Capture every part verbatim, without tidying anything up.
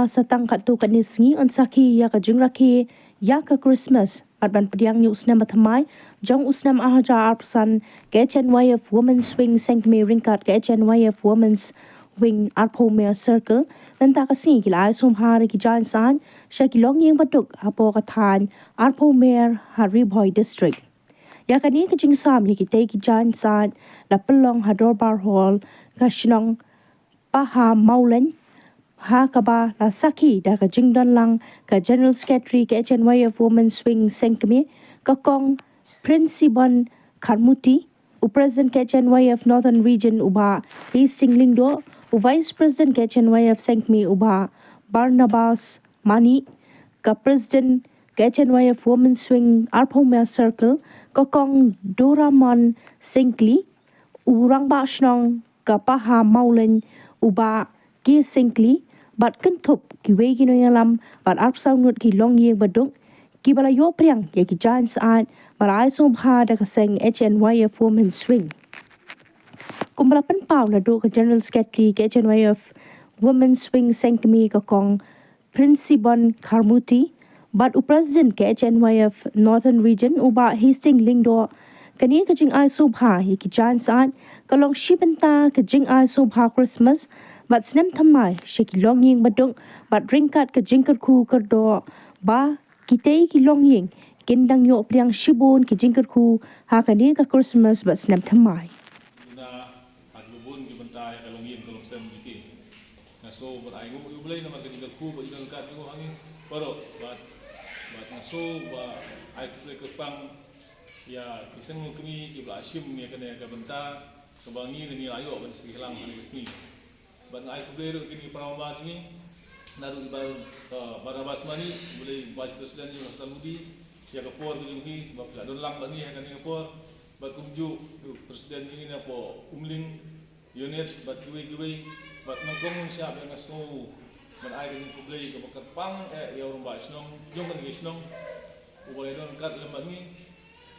Sa tang katto katne sngi yn sakhi ïa ka jingrakhe ïa ka Christmas bad ban pdiang ïa u snem bathymmai jong u snem ar hajar arphew san, ka H N Y F Women's Wing Sengkmie ryngkat ka H N Y F Women's Wing Arphew Mer Circle mynta ka sngi ki la ai sngewbha da ki jaiñ saiñ sha ki longïing baduk hapoh ka thaiñ Arphew Mer ha Ri Bhoi District. Ïa kane ka jingsam ïa kitei ki jaiñ saiñ la pynlong ha Dorbar Hall ka shnong Paha Mawlein, ha kaba la sakhi da ka jingdon lang ka General Secretary ka H N Y F Women's Wing Sengkmie, ka Kong Prinsipon Kharmuti, u President ka H N Y F Northern Region u Bah Hastings Lyngdoh, u Vice President ka H N Y F Sengkmie u Bah Barnabas Manik, ka President ka H N Y F Women's Wing Arphew Mer Circle, ka Kong Doramon Syngkli, u Rangbah Shnong ka Paha Mawlein u Bah K Syngkli, bad kynthup kiwei ki nongïalam bad arphew saw ngut ki longïing baduk, kiba la ïoh pdiang ïa ki jaiñ saiñ ba la ai sngewbha da ka seng H N Y F Women's Wing. Kumba la pynpaw naduh ka General Secretary ka H N Y F Women's Wing Sengkmie, ka Kong Prinsipon Kharmuti, bad u President ka H N Y F Northern Region u Bah Hastings Lyngdoh, kane ka jingai sngewbha ïa ki jaiñ saiñ ka long shi bynta ka jingai sngewbha Christmas bad snem thymmai sha ki longïing baduk, bad ryngkat ka jingkyrkhu kyrdoh ba kitei ki longïing kin dang ïoh pdiang shibun ki jingkyrkhu ha kane ka Christmas bad snem thymmai. Nga, ha ki bun ki bynta ïa ka longïing ka longsem jong ki. Nga sngew bad ai nguh ïa U Blei namar ka jingkyrkhu bad jingkyrkhu jong u ha ngi baroh, bad, bad nga sngew ba ai khublei kyrpang ïa ki seng longkmie kiba la shim ïa kane ka bynta kaba ngi, ngi la ïoh ban sngewthuh lang ha kane ka sngi. Bad nga ai khublei ruh ïa kine ki para member jong ngi, naduh i Bah, uh, Barnabas Manik, u ba dei Vice President jong ka Central Body, ïa ka por ka jong ki ba phi la don lang bad ngi ha kane ka por. Bad kumjuh u President jong ngi na poh Umling Unit bad kiwei kiwei, bad nyngkong nyngshap ïa nga sngew ban ai ka jingkhublei kaba kyrpang eh ïa u Rangbah Shnong jong kane ka shnong, uba la don ryngkat lem bad ngi,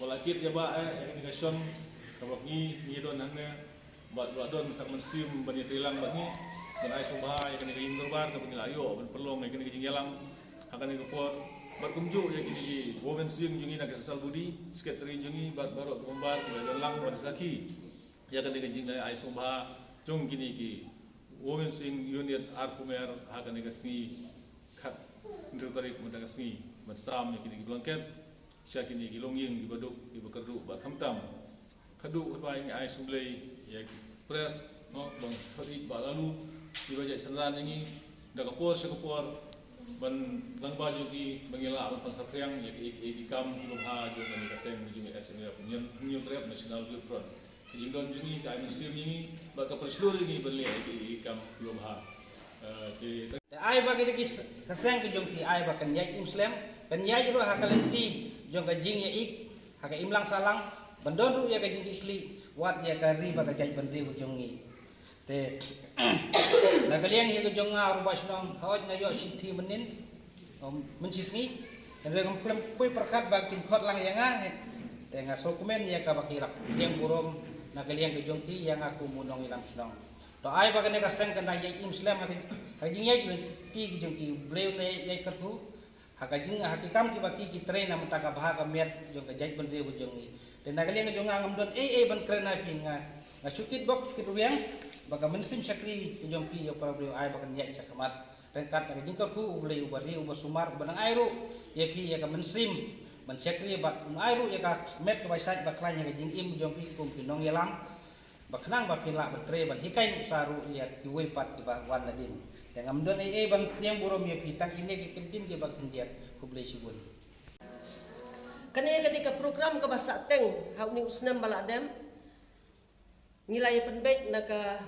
uba la kit ïa ba eh ïa kane ka shnong kaba ngi, ngi don hangne, bad uba la don ka mynsiem ban ïatrei lang bad ngi, ban ai sngewbha ïa kane ka ïing dorbar kaba ngi la ïoh ban pynlong ïa kane ka jingïalang ha kane ka por. Bad kumjuh ïa kine ki Women's Wing jong ngi na ka Central Body, Secretary jong ngi bad baroh ki member kiba la don lang ban sakhi ïa kane ka jingai sngewbha jong kine ki Women's Wing Unit Arphew Mer ha kane ka sngi khathynriew tarik mynta ka sngi, ban sam ïa kine ki blanket sha kine ki longïing kiba duk kiba kyrduh, bad khamtam kyrduh kyrpang, ngi ai sngewbha ïa ki press, no, ba khot ïa ki ba la lu, kiba jait synran ïa ngi da ka por sha ka por, ban, ban ba jong ki ba ngi lah ban pynsaphriang ïa ki, ïa ki kam kiba bha jong kane ka seng jong ngi, H N Y F Hynñiewtrep National Youth Front. Ka jingdon jong ngi ka ai mynsiem ïa ngi bad ka pynshlur ïa ngi ban leh ïa ki, ïa ki kam kiba bha. Eh, te Te ai ba ka dei ki s-, ka seng ka jong phi ai ba kan ïaid im slem, kan ïaid ruh ha ka lynti jong ka jingïaid ha ka imlang sahlang, ban don ruh ïa ka jingkitkhlieh wat ïa ka ri bad ka jaitbynriew ka jong ngi. Te na ka liang hi ka jong nga u Rangbah Shnong, hooid nga ïoh shithi mynnin, um, mynshisngi, hynrei ngam khlem poi pyrkhat ba kin khot lang ïa nga. Te nga sngewkmen ïa kaba ki la pdiang burom na ka liang ka jong ki ïa nga kum u nongïalam shnong. To ai ba kane ka seng kan da ïaid im slem ha ka, ha ka jingïaid lynti ka jong ki, U Blei un da ïaid kyrkhu ha ka jing, ha ki kam kiba ki, ki trei na bynta ka bha ka miat jong ka jaitbynriew ka jong ngi. Te na ka liang ka jong nga ngam don ei ei ban kren ha phi, nga, nga shu kitbok kitrwiang ba ka mynsiem shakri ka jong phi ïa u para briew ai ba kan ïaid shakhmat ryngkat na ka jingkyrkhu U Blei uba rieh, uba sumar, uba nang ai ruh ïa phi ïa ka mynsiem ban shakri bad un ai ruh ïa ka met kaba shait ba khlaiñ ha ka jingim jong phi kum ki nongïalam. Ba khnang ba phin lah ban trei ban hikai nuksa ruh ïa kiwei pat kiba wan nadien. Te ngam don ei ei ban pdiang burom ïa phi, tang kine ki kyntien kiba khyndiat. Khublei shibun. Kane ka dei ka program kaba sah teng ha une u snem ba la dep. Ngi la ïa pynbeit na ka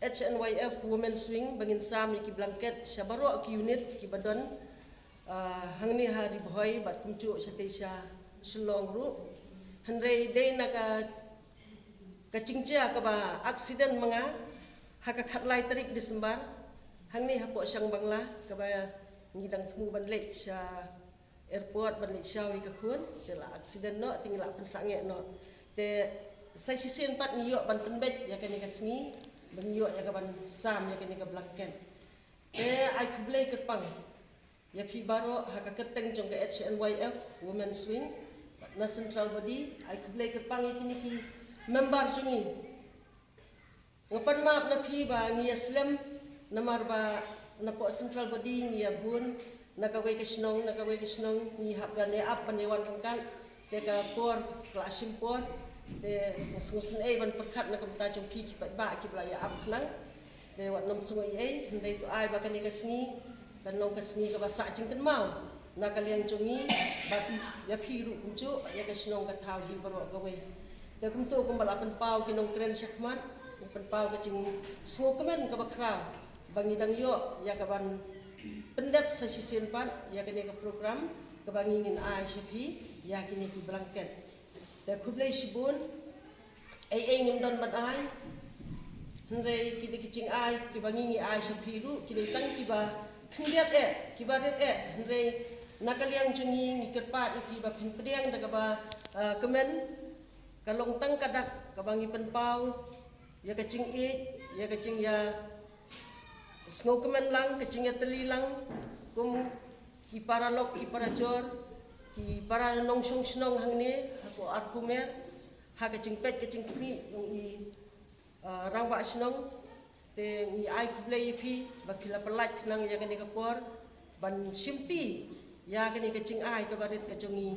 H N Y F Women's Wing ba ngin sam ïa ki blanket sha baroh ki unit kiba don, ah, hangne ha Ri Bhoi bad kumjuh shatei sha Shillong ruh. Hynrei dei na ka, ka jingjia kaba accident ma nga ha ka khatlai tarik December hangne hapoh Shangbangla, kaba ngi dang thmu ban leit sha airport ban leit shaw ïa ka khun, te la accident noh, te ngi la pynsangeh noh. Te sa shisien pat ngi ïoh ban pynbeit ïa kane ka sngi ba ngi ïoh ïa ka ban sam ïa kane ka blanket. Te ai khublei kyrpang ïa phi baroh ha ka kyrteng jong ka H N Y F Women's Wing na Central Body. Ai khublei kyrpang ïa kine ki member jong ngi. Nga pan map na phi ba ngi ïa slem namar ba na poh Central Body ngi ïa bun na kawei ka shnong na kawei ka shnong ngi hap ban ïa ap ban ïa wan ryngkat. Te ka por ka la shim por te nga sngewsynei ban pyrkhat na ka bynta jong phi ki paidbah kiba la ïa ap khnang. Te wat nym sngew ei ei, hynrei to ai ba kane ka sngi kan long ka sngi kaba sah jingkynmaw na ka liang jong ngi bad ïa phi ruh kumjuh ïa ka shnong ka thaw hi baroh kawei. Te kumto kumba la pynpaw ki nongkren shakhmat, ngi pynpaw ka jingsngewkmen kaba khraw ba ngi dang ïoh ïa ka ban pyndep sa shisien pat ïa kane ka program kaba ngi ngin ai sha phi ïa kine ki blanket. Te khublei shibun. Ei ei ngim don ban ai. Hynrei kine ki jingai kiba ngi ngi ai sha phi ruh kine tang kiba khyndiat eh kiba rit eh, hynrei na ka liang jong ngi ngi kyrpad ïa phi ba phin pdiang da kaba, ah, kmen. Ka long tang ka dak kaba ngi pynpaw ïa ka jingïeit, ïa ka jingïa sngewkmen lang, ka jingïatylli lang kum ki paralok ki parajor, ki para nongshong shnong hangne ha ko Arpumer, ha ka jingpeit ka jingkhmih jong i, ah, rangbah shnong. Te ngi ai khublei ïa phi ba phi la pyllait khnang ïa kane ka por ban shimti ïa kane ka jingai kaba rit ka jong ngi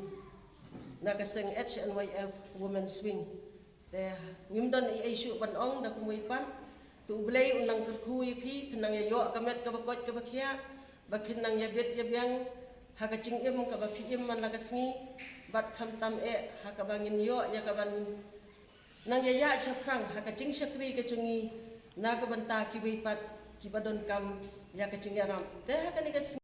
na ka seng H N Y F Women's Wing. Te ngim don ei ei shuh ban ong da kumwei pat. To U Blei un nang kyrkhu ïa phi, phin nang ïa ïoh ka met kaba koit kaba khiah, ba phin nang ïa bit ïa biang ha ka jingim kaba phi im man la ka sngi, bad khamtam eh ha kaba ngin ïoh ïa kaban nang ïa ïaid shaphrang ha ka jingshakri ka jong ngi na ka bynta kiwei pat kiba donkam ïa ka jingïarap. Te ha kane ka sngi